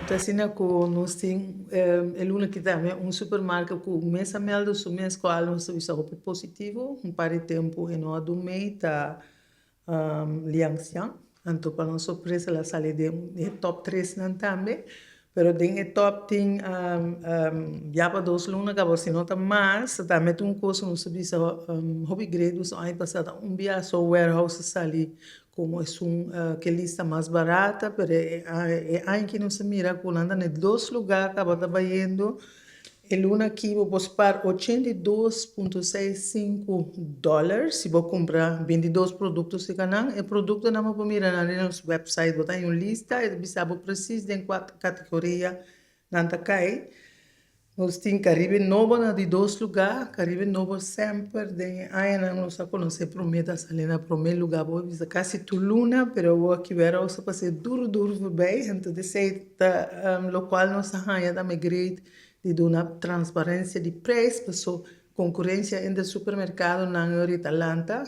Ta asina ku nos tin e luna aki tambe un supermarket ku mes a mèldu su mes kual nos ta bisa hopi positivo. Un par di tempu e no a dun mei ta Lianxiang. Anto pa nos sorpresa el a sali den e top tresnan tambe. Pero den e top tin ya pa dos luna kaba si no ta mas tambe ta un kos ku nos ta bisa hopi great nos aña pasa ta un bia so warehouse a sali Como esun ke lista mas barata, pero e aña aki nos a mira cu nan ta na e dos lugar tabata bayendo. E luna aki bo por spaar 82.65 dollar si bo cumpra 22 producto cerca nan. E productonan bo por mira nan riba nos website, bo ta haña un lista, e ta bisa bo precies den cua categoria nan ta cay. Nos tin Caribe Nobo na di dos lugá. Caribe Nobo semper den e añanan nos a konosé promé ta sali na promé lugá. Bo a bisa kasi tur luna, pero awor aki wèr a pas'é duru duru forbei. Anto esei ta lokual nos a haña tambe great di duna transparensia di preis paso konkurensia entre supermerkadonan ahorita lanta.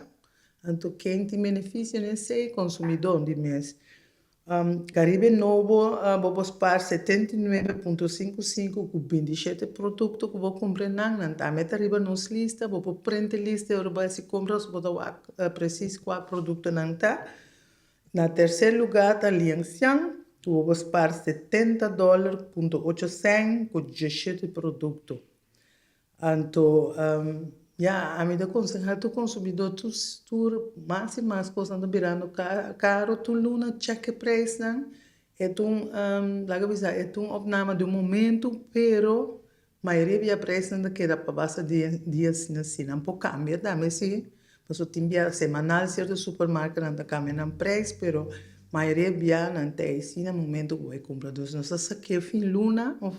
Anto ken tin benefisio den esei? Konsumidó di mes. Caribe Nobo bo por spaar 79.55 ku 27 produkto ku bo kumpra nan. Nan tambe ta riba nos lista. Bo por print e lista i ora bo hasi kompras bo ta wak presis kua produktonan ta. Na terser lugá ta Lianxiang ku bo por spaar 70 dòler punto ocho sèn ku 17 produkto. Anto, ya, ami ta konsehá tur konsumidó tur tur mas i mas kosnan ta birando karo tur luna chèk e preisnan. E ta un, laga bisa, e ta un opname di un momentu, pero mayoria bia preisnan ta keda pa basta dia dia asina asina. Nan por kambia tambe si, pasobra tin bia semanal sierto supermarketnan ta kambia nan preis, pero mayoria bia nan ta asina momentu ku bo bai kumpra. Dus nos ta sak'é fin luna òf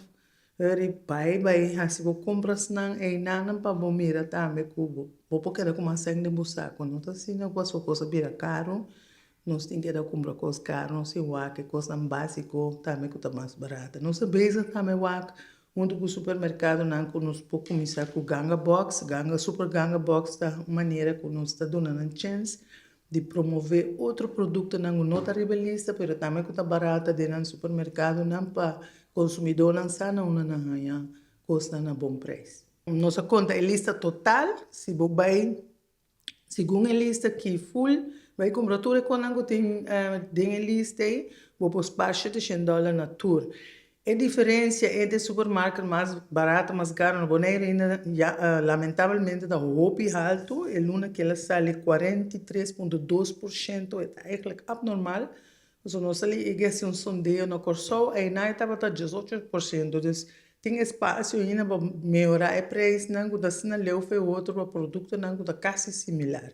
Hurry bai bai hasi bo comprasnan eynanan pa bo mira tambe cu bo bo por keda cu mas sèn den bo saco. No ta asina cu pasobra cos a bira caro nos tin keda cumpra cos caro, nos tin wak e cosnan basico tambe cu ta mas barata. Nos ta bezig tambe wak hunto cu supermercadonan cu nos por cuminsa cu ganga box, ganga super ganga box ta un manera cu nos ta duna nan chens di promove otro productonan cu no ta riba e lista pero tambe cu ta barata den nan supermercadonan pa consumidornan sa na unda nan haña cosnan na bon prijs. Nos a conta e lista total, si bo bay segun e lista aki full bay cumpra tur e cosnan cu tin den e lista ey bo por spaar shete shen dollar na tur. E diferencia entre supermarket mas barato mas caro na Bonaire ainda ya lamentablemente ta hopi halto. E luna kela sali 43.2%, e ta eigenlijk abnormal. Pasobra nos a liga hasi un sondeo na Kòrsou, einan e tabata 18%. Dus tin espacio ainda pa mehora e prijsnan ku ta asina leu for e otro pa produktonan ku ta kasi similar.